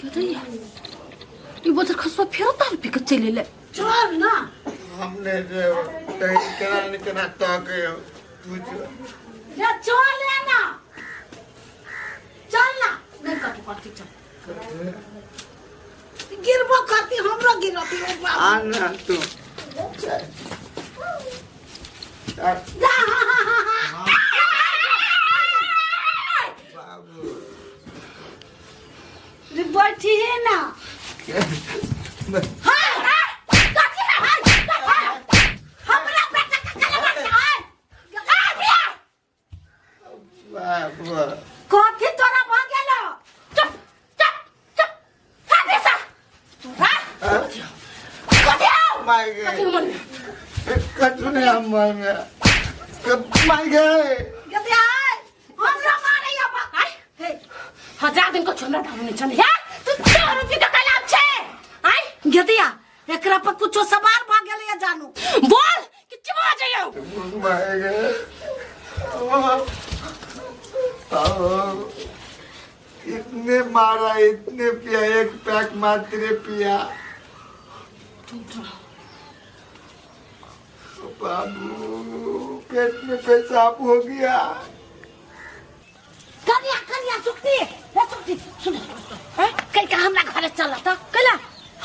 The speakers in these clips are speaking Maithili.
कथी ई बजर खसुआ फेरो ताल पी के चलि एलै। चल ना। हम नहीं जेब कहीं केना ने केना तके तू जो। रे चल ले ना, चल ना, नहीं कटु करती, चल। गिरबो करती, हमरो गिरती ओ बाप। आ ना तू। जा, हाँ हाँ हाँ हाँ। बाबू। रे बैठी है ना। हाँ हाँ, कथी है? हाँ, हाँ। हमरा बेटा के कलमा छै आ बिया। बाबू। कथी तोरा भ गेलो? चुप चुप चुप, हाथे सा तोरा कथी हौ? मार गए। कथी मन कछु नहीं, हम मर गए, मार गए। गदे आय, हमरा मारे या बा आय हे, हजार दिन को छोरा दारू नहीं छने हे, तू दारू पी के कैला छै? आय। गदिया, एकरा पर कुछो सवार भ गेलै या जानू। बोल कि चिबा जाइयो। मार गए। इतने मारा, इतने पिया, एक पैक मात्र पिया बाबू, पेट में पेशाब हो गया। करिया करिया, सुक्ति हे सुक्ति, सुन सुन, कल का हमरा घरे चल त। कैला?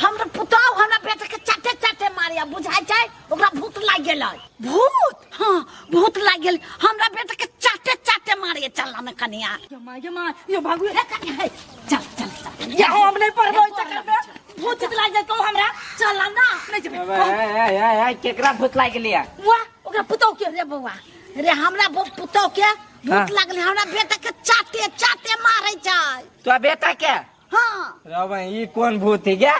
हमरा पुतहु हमरा बेटा के चाटे चाटे मारिया, बुझाइ छै ओकरा भूत लागि गेलै। भूत? हाँ, भूत लागि गेल। हमरा बेटा के चाटे चाटे मारिया, चल ना कनिया। ये माँ, ये माँ, ये भागू। हे कनिया, हे चल चल चल। ये हम नहीं पढ़बो ई चक्कर में, भूत लागि जेतौ हमरा। चल ना। नहीं जेबै। ए, ए, ए, ए, केकरा भूत लागि गेलिया? वाह, ओकरा पुतहु के। रे बौआ रे, हमरा पुतहु के भूत लागलै, हमरा बेटा के चाटे चाटे मारै छै। तो बेटा के? हाँ। रे भाई, ई कोन भूत है क्या?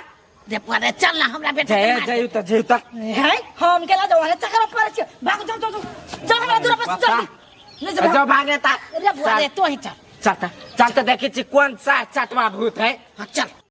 रे परे चल ना, हमरा बेटा के जय मार। जय त जय त। है, हम केला जाऊ है, चक्कर में पड़ै छियै। भागू, जाऊ जाऊ जाऊ जाऊ, हमरा दूर पर जल्दी नहीं जेबै। जो भागे ता। रे बुआ रे, तो ही चल। चल त, चल त, देखै छी कोन सा चटवा भूत है। हाँ, चल।